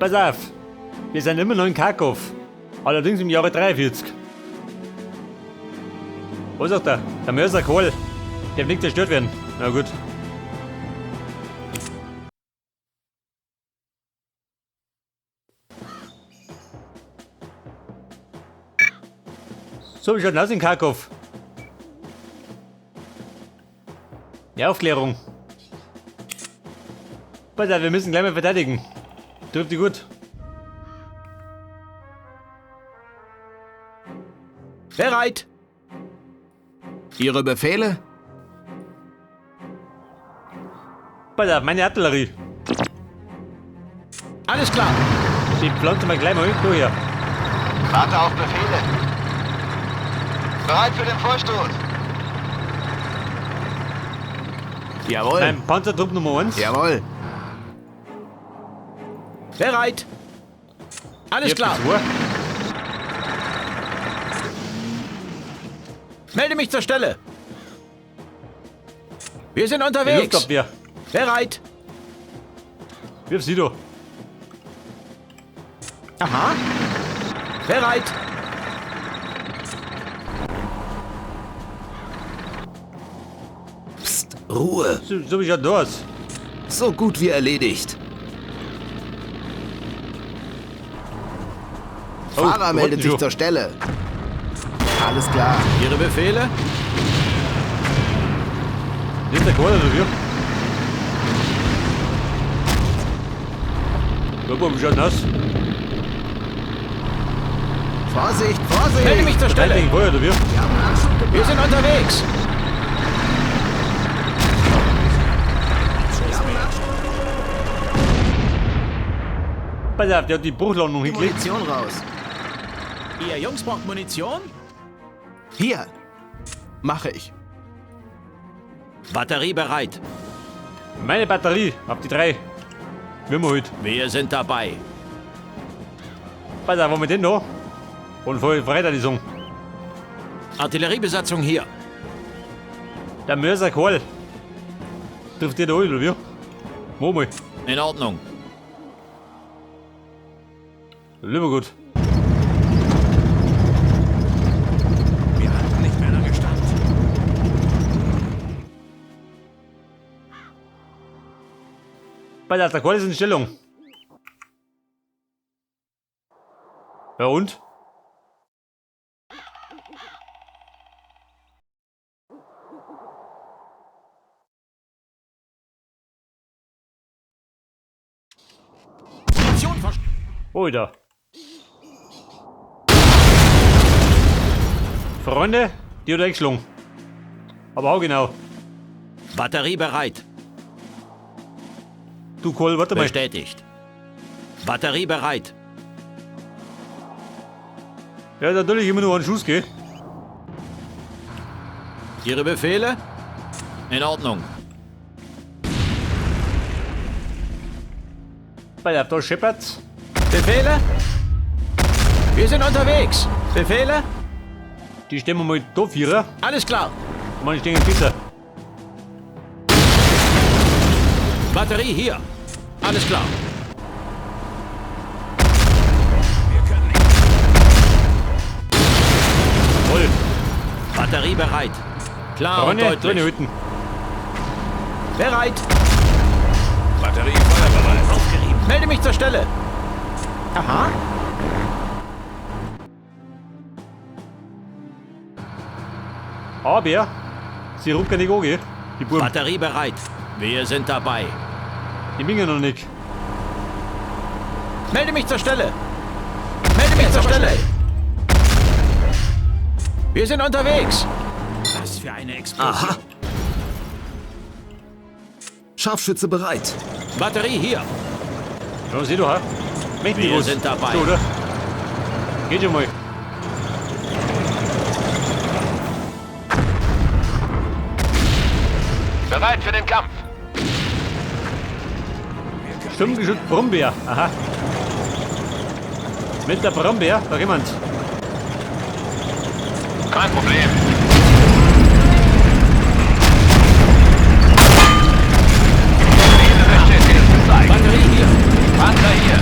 Pass auf, wir sind immer noch in Kharkov. Allerdings im Jahre 43. Was sagt er? Der Mörser Kohl. Der nicht zerstört werden. Na gut. So, wie schaut denn aus in Kharkov? Die Aufklärung. Pass auf, wir müssen gleich mal verteidigen. Trifft die gut. Bereit. Ihre Befehle? Pass auf, meine Artillerie. Alles klar. Die pflanzen wir gleich mal du hier. Warte auf Befehle. Bereit für den Vorstoß. Jawohl. Mein Panzertrupp Nummer 1. Jawohl. Bereit. Alles klar. Melde mich zur Stelle. Wir sind Die unterwegs. Luftabwehr. Bereit. Wirf sie da. Aha. Bereit. Psst, Ruhe. So wie schaut das aus? So gut wie erledigt. Oh, Fahrer meldet sich schon. zur Stelle. Alles klar. Ihre Befehle? Das ist der Kohl, oder wie? Ja, wie schaut denn aus? Vorsicht, Vorsicht! Melde mich zur Stelle. Verteidigen Feuer, oder wie? Wir haben Nachschub geplant. Wir sind unterwegs. Pass auf, der hat die Bruchlandung Die hingekriegt. Munition raus. Ihr Jungs braucht Munition? Hier. Mache ich. Batterie bereit. Meine Batterie, auf die 3. Wie wir heute. Wir sind dabei. Pass auf, wo wir denn da? Und voll Verteidigung. Artilleriebesatzung hier. Der Mörser Kohl. Trifft der da oder wie? Wo mal? In Ordnung. Lieber gut. Wir halten nicht mehr lange stand. Pass auf, der Kohl ist in Stellung. Ja und? Munition versch... Oida. Freunde, die hat eingeschlagen. Aber auch genau. Batterie bereit. Du Kohl, warte mal. Bestätigt. Batterie bereit. Ja, natürlich immer nur einen Schuss, gell? Ihre Befehle? In Ordnung. Bei der da scheppert's. Befehle? Wir sind unterwegs. Befehle? Die stellen wir mal da vierer. Alles klar. Man, die stehen besser. Batterie hier. Alles klar. Wir können nicht. Voll. Batterie bereit. Klar und Freunde, drin deutlich. Hütten. Bereit. Batterie feuerbereit. Aufgerieben. Melde mich zur Stelle. Aha. Aber sie rucken nicht an, gell? Die Buben. Batterie bereit. Wir sind dabei. Die Minge noch nicht. Melde mich zur Stelle. Melde mich zur Stelle. Wir sind unterwegs. Was für eine Explosion. Aha. Scharfschütze bereit. Batterie hier. Ja, sieh doch, ha? Mächtig Wir was. sind dabei. So, oder? Geht schon mal. Bereit für den Kampf. Sturmgeschütz Brombeer. Aha. Mit der Brombeer, da jemand. Kein Problem. Diese bestätigt. Batterie hier. Panzer hier.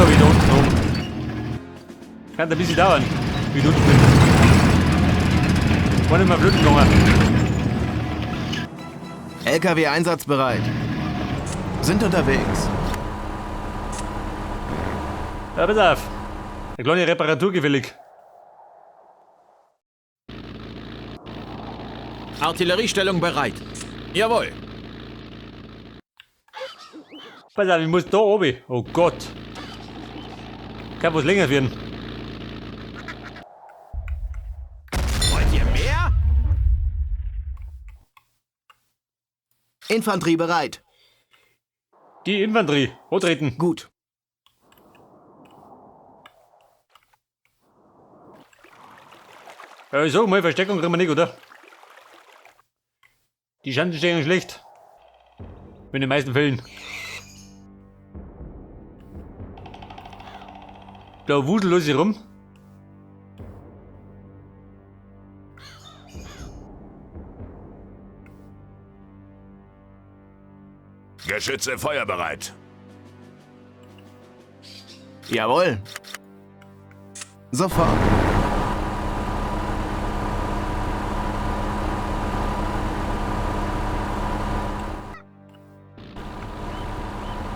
glaube ich, da unten oben. Kann ein bisschen dauern, wie ich unten bin. War nicht mehr blöd gegangen. LKW einsatzbereit. Sind unterwegs. Ja, pass auf. Eine kleine Reparatur gefällig. Artilleriestellung bereit. Jawohl. Pass auf, ich muss da oben. Oh Gott. Kann was länger werden. Wollt ihr mehr? Infanterie bereit. Die Infanterie. Antreten. Gut. Ja, ich sag mal, Versteckung kriegen wir nicht, oder? Die Chancen stehen schlecht. In den meisten Fällen. Da wuselt sie rum. Geschütze feuerbereit. Jawohl. Sofort.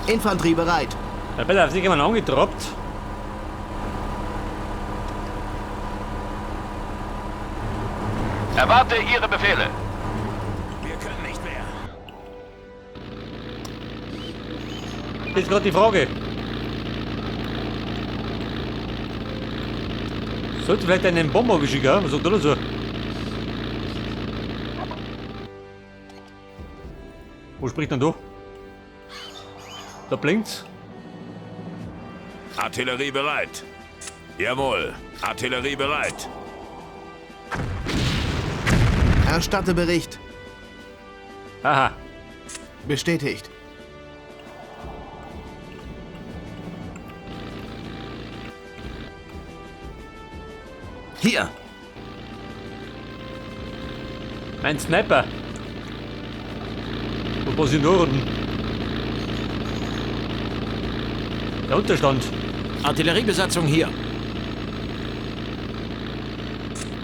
Infanterie bereit. Ja, pass auf, sie haben angetroppt. Erwarte Ihre Befehle. Wir können nicht mehr. Das ist gerade die Frage. Sollte vielleicht einen Bomber geschicken, was sagt der dazu? Wo spricht denn da? Da blinkt's. Artillerie bereit. Jawohl. Artillerie bereit. Erstatte Bericht. Aha. Bestätigt. Hier. Mein Sniper. Wo passiert da unten? Der Unterstand. Artilleriebesatzung hier.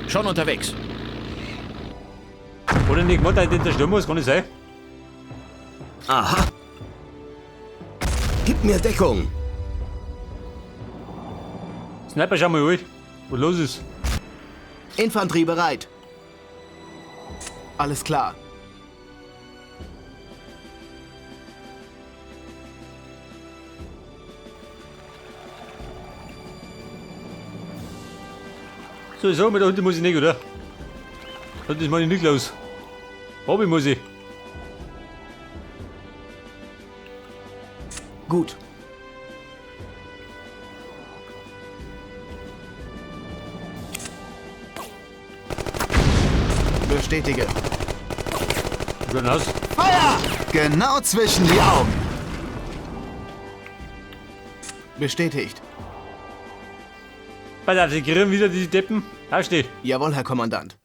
Schon unterwegs. Oder nicht gemacht, dass ich den zerstören muss, kann nicht sein. Aha. Gib mir Deckung. Sniper, schau mal an, was los ist. Infanterie bereit. Alles klar. So, ich sag mal, da unten muss ich nicht, oder? Da unten ist meine nicht los. Oben muss ich. Gut. Bestätige. Schön aus. Feuer! Genau zwischen die Augen. Bestätigt. Pass auf, sie grillen wieder die Deppen. Da steh. Jawohl, Herr Kommandant.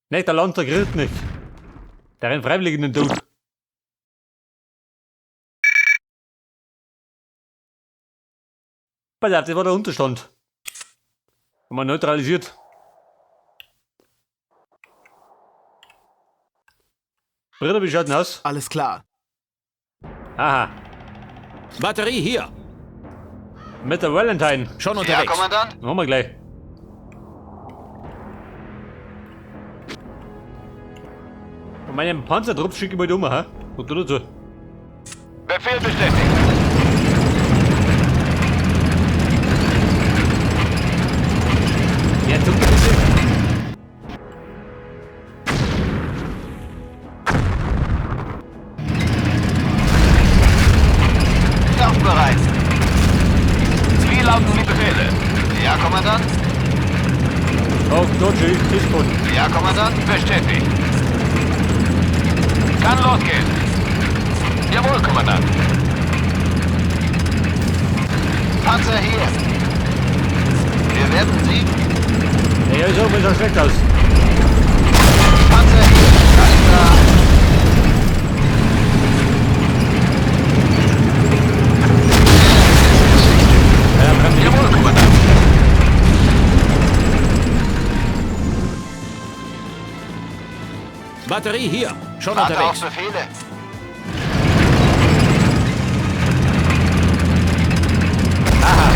Nicht, der Landtag grillt nicht. Der rennt freiwillig in den Tod. Pass auf, das war der Unterstand. Haben wir neutralisiert. Britta, wie schaut denn aus? Alles klar. Aha. Batterie hier. Mit der Valentine. Schon Ja, unterwegs. Kommandant? Machen wir gleich. Und meinen Panzertrupp schicke ich mal um, hä? Und du dazu. Befehl bestätigt. Ja, zuck bitte. Laufbereit. Wie lauten die Befehle? Ja, Kommandant? Oh Gott, schön, ist gut. Ja, Kommandant? Bestätigt. Kann losgehen. Jawohl, Kommandant. Panzer hier. Wir werden siegen. Ja, so, schaut schlecht aus. Panzer hier. Alles klar. Batterie hier. Schon Warte unterwegs. auf Befehle. Aha.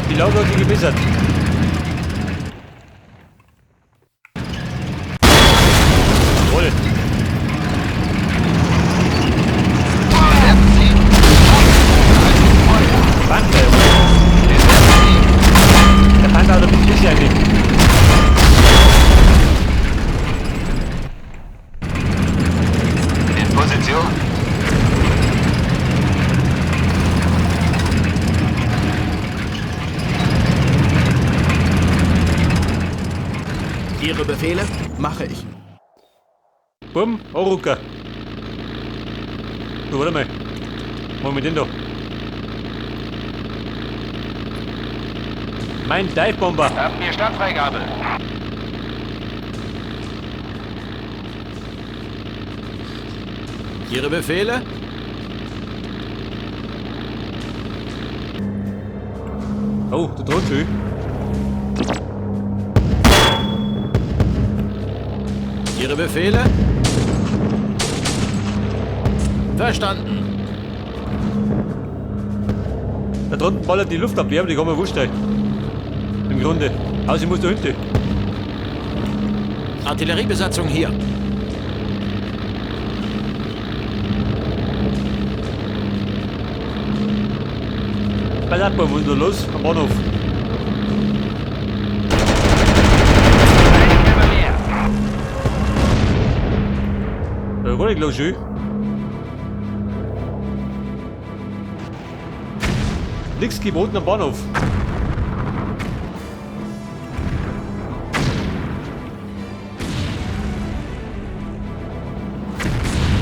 Die Lage hat sich gebessert. Jawohl. Wir werden siegen. Panzer, jawohl. Wir werden siegen. Der Panzer hat ein bisschen Schüsse eigentlich. In Position. Ihre Befehle mache ich. Bumm, Oruka. Du, warte mal. Was machen wir denn da? Mein Divebomber. Haben wir Startfreigabe. Ihre Befehle? Oh, der droht schon. Ihre Befehle? Verstanden. Da drunten ballert die Luftabwehr, aber die kann man wurscht sein. Im Grunde. Also ich muss da hinten. Artilleriebesatzung hier. Pass auf, was ist da los? Am Bahnhof. Da gar nicht los, schön. Nix geboten am Bahnhof.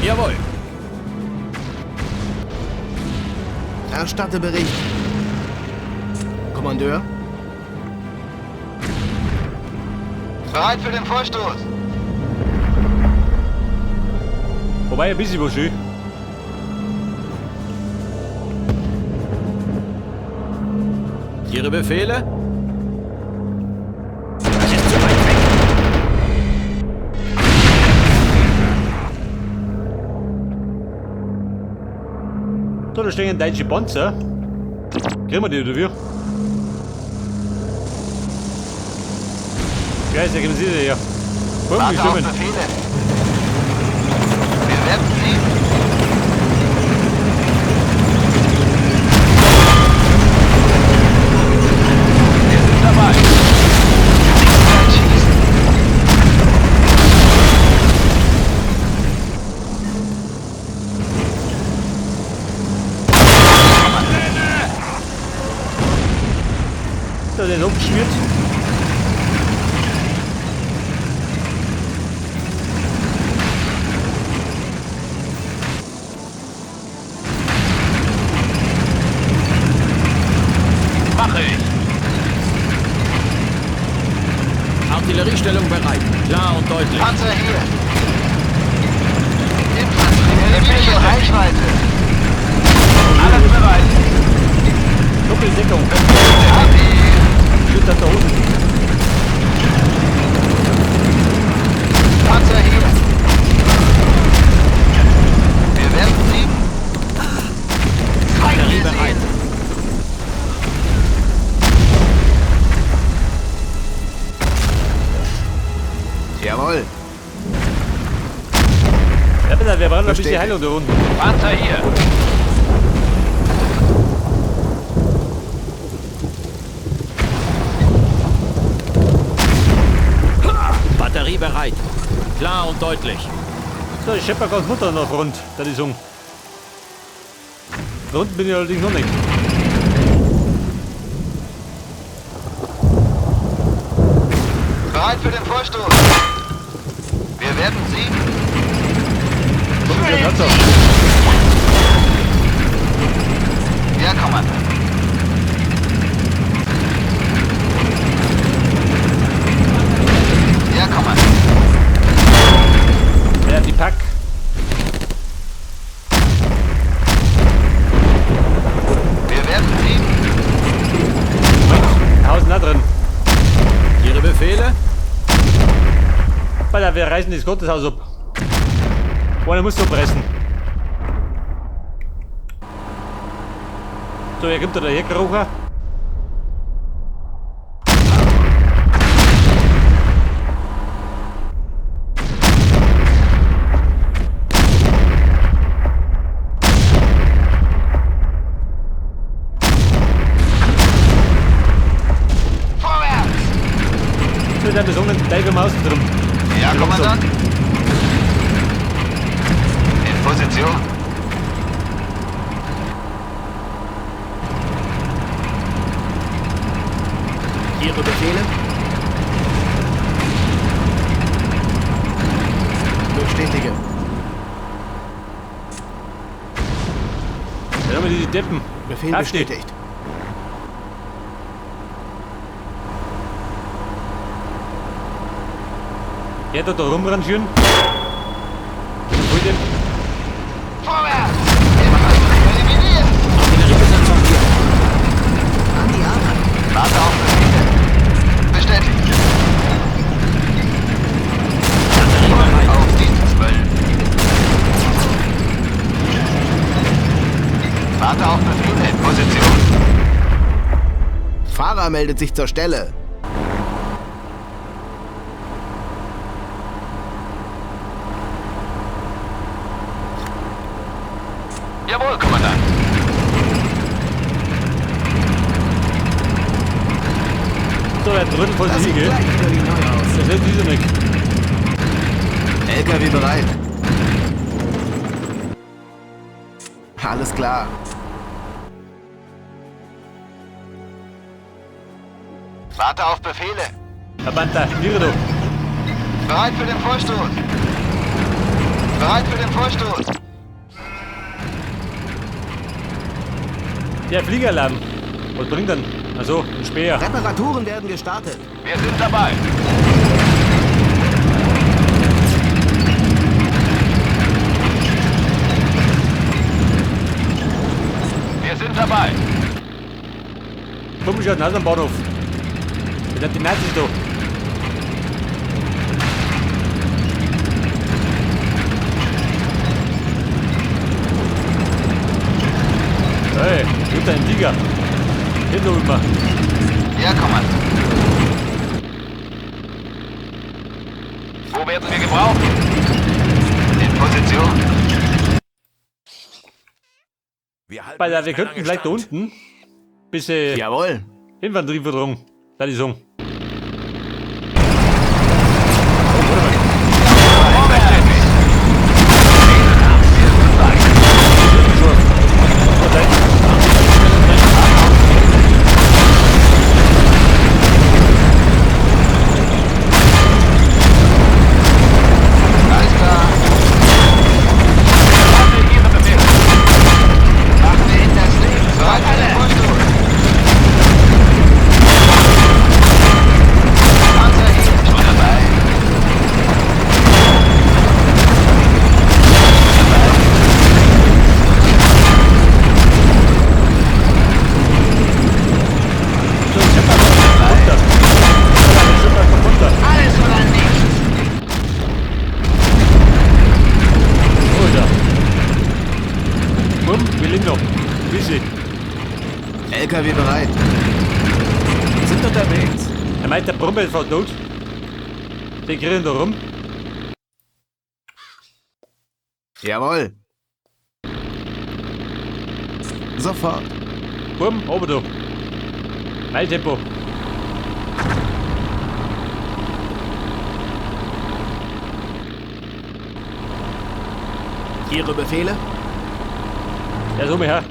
Jawohl. Erstatte Bericht. Kommandeur? Bereit für den Vorstoß. Wobei ein bisschen was schön. Ihre Befehle? Das ist zu weit weg. Da stehen deutsche Panzer. Kriegen wir die oder wie? Geil, da kommen sie her. Komm, wir Warte auf schwimmen. Befehle. Wir werden siegen. Wir sind dabei. Zeit schießen. Da den abgeschmiert. Mache ich. Artilleriestellung bereit. Klar und deutlich. Panzer hier. Infanterie in Reichweite. Alles bereit. Doppeldeckung. Schüttert da unten. Panzer hier. Wir werden siegen. Batterie bereit. Jawohl. Ja, bitte, wir brauchen noch ein bisschen Bestätigt. Heilung da unten. Panzer hier. Batterie bereit. Klar und deutlich. So, ich schepper ganz munter an der Front, da die Song. Da unten bin ich allerdings noch nicht. Bereit für den Vorstoß. Wir werden siegen. Kommt der Platz auf. Ja, Kommandant. Ja, Kommandant. Ja, die Pack. Wir werden siegen. Moment, Hausen da drin. Ihre Befehle? Weil Alter, wir reißen das Gotteshaus ab. Einer muss abreißen. So, wer kommt da dahergekrochen? Vorwärts! So, der besonderen Teil vom Außen drum. Ja, Kommandant. In Position. Ihre Befehle? Bestätige. Dann haben wir diese Deppen. Befehl Heftig. bestätigt. Der da rumrangieren. Hol den. Vorwärts! Eliminiert! Artilleriebesatzung hier. An die Arbeit. Warte auf Befehle. Bestätigt. Batterie bereit. Auf die 12. Warte auf Befehle. In Position. Fahrer meldet sich zur Stelle. Jawohl, Kommandant. So, der Trödel vor Das sich sieht hin, gell? gleich wieder wie neu aus. Das ist dieser nicht. LKW bereit. Alles klar. Warte auf Befehle. Herr Panther, hier doch. Bereit für den Vorstoß. Bereit für den Vorstoß. Der Fliegeralarm. Was bringt denn? Also, ein Speer. Reparaturen werden gestartet. Wir sind dabei. Wir sind dabei. Pumpenschalten aus am Bahnhof. Das sind die Nazis da. Hey, gibt einen Tiger. Hier noch immer. Ja, Kommandant. Wo werden wir gebraucht? In Position. Wir halten Alter, nicht wir mehr könnten lange vielleicht da stand. unten ein bisschen Jawohl. Infanterievertretung, da die sagen. Alles klar. Warte Ihre Befehle. Machen wir Ihnen das Leben. Bereit für den Vorstoß. Panzer hier. Schon dabei. So, ich hab mal runter. Ich hab mal runter. Alles oder nichts. Oh, da. Bumm, wir leben noch. Busy. LKW bereit. Sind unterwegs. Er meint, der Brummer ist fast tot. Den kriegen da rum. Jawohl. Sofort. Bumm, oben da. Mein Tempo. Ihre Befehle? Ja, so her.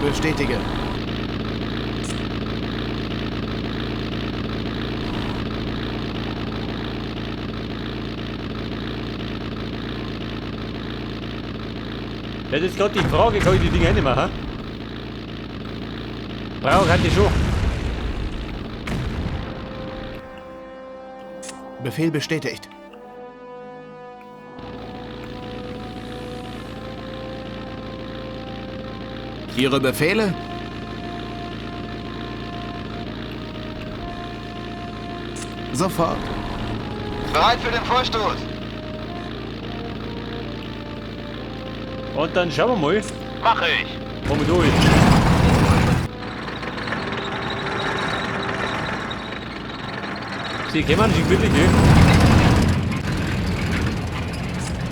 Bestätige. Ja, das ist gerade die Frage, kann ich die Dinger nicht mehr, ha? Brauche hatte ich schon. Befehl bestätigt. Ihre Befehle? Sofort. Bereit für den Vorstoß. Und dann schauen wir mal. Mache ich. Wo wir durch. Sie kommen sich wirklich, gell?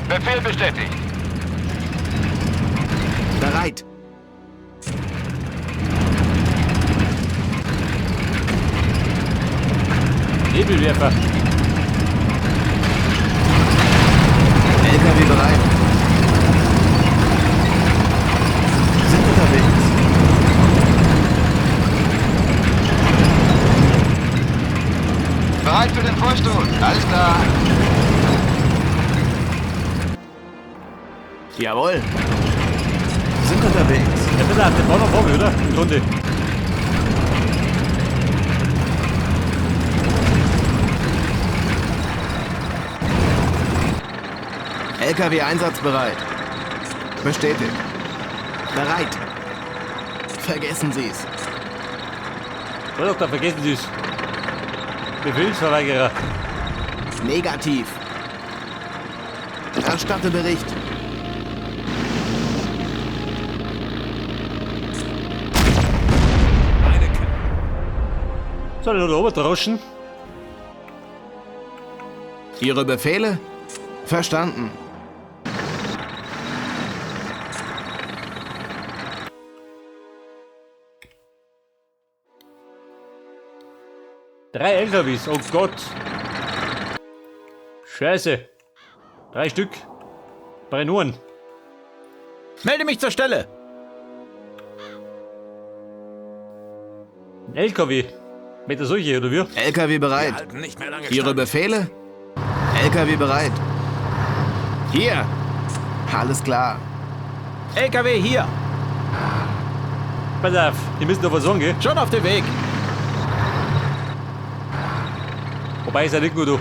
Befehl bestätigt. Bereit. Nebelwerfer. LKW bereit. Sind unterwegs. Bereit für den Vorstoß. Alles klar. Jawohl. Sind unterwegs. Ja, bitte, der Bau noch vor mir, oder? Im Grunde. LKW einsatzbereit. Bestätigt. Bereit. Vergessen Sie's. Was doch, da vergessen Sie's. Befehlsverweigerer. Negativ. Erstatte Bericht. Soll ich noch da oben droschen? Ihre Befehle? Verstanden. Drei LKWs, oh Gott. Scheiße. 3 Stück. Brennuren. Melde mich zur Stelle. Ein LKW. Mit der Seuche, oder wie? LKW bereit. Wir halten nicht mehr lange Ihre stand. Befehle? LKW bereit. Hier. Alles klar. LKW hier. Pass auf, die müssen doch was sagen, gell? Schon auf dem Weg. Wobei ist ja nicht gut, du.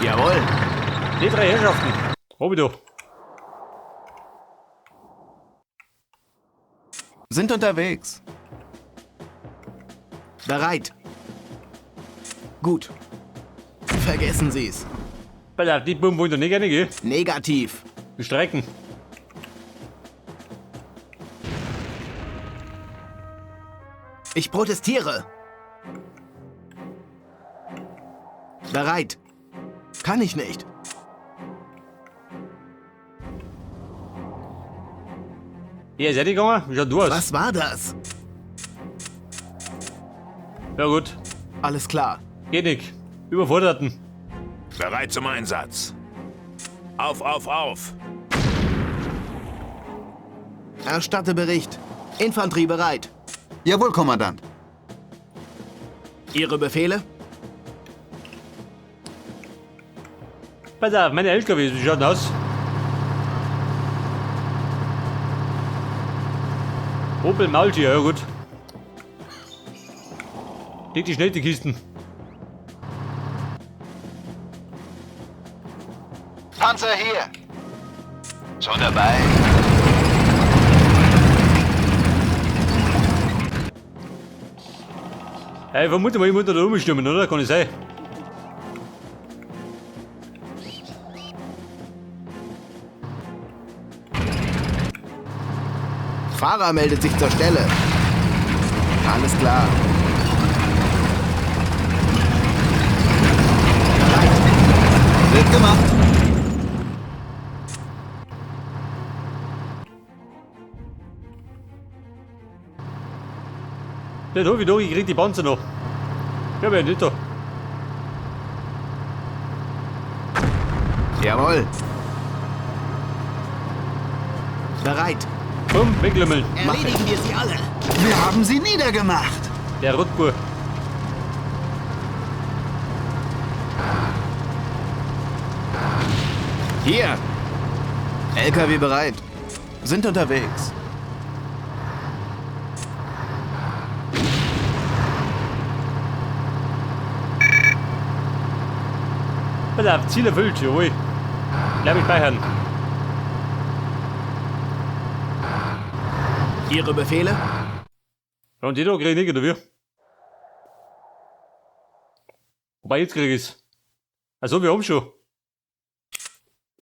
Jawohl. Die 3 Herrschaften. Hab ich doch. Sind unterwegs. Bereit. Gut. Vergessen Sie's. Pass auf, die Buben wollen doch nicht gerne, gell? Negativ. Wir streiken. Ich protestiere. Bereit. Kann ich nicht. Ja, ist ja nicht gegangen. Wie schaut du aus? Was war das? Ja gut. Alles klar. Geht nicht. Überforderten. Bereit zum Einsatz. Auf, auf, auf. Erstatte Bericht. Infanterie bereit. Jawohl, Kommandant. Ihre Befehle? Pass auf, meine LKWs, wie schaut denn aus? Opel Maultier, ja gut. Leg die schnell die Kisten. Panzer hier. Schon dabei. Hey, vermute mal, ich muss da rumstürmen, oder? Kann ich sein? Fahrer meldet sich zur Stelle. Alles klar. Bereit. Wird gemacht. Der hab ich doch, ich krieg die Panzer noch. Ja, wer nicht da. Jawohl. Bereit. Komm, weglümmeln. Erledigen wir sie alle. Wir haben sie niedergemacht. Der Rotbur. Hier. LKW bereit. Sind unterwegs. Pass auf, Ziel erfüllt, jawohl. Bleib ich speichern. Ihre Befehle? Und die da krieg ich nicht, oder wie? Wobei, jetzt krieg ich's. Also, wir haben schon.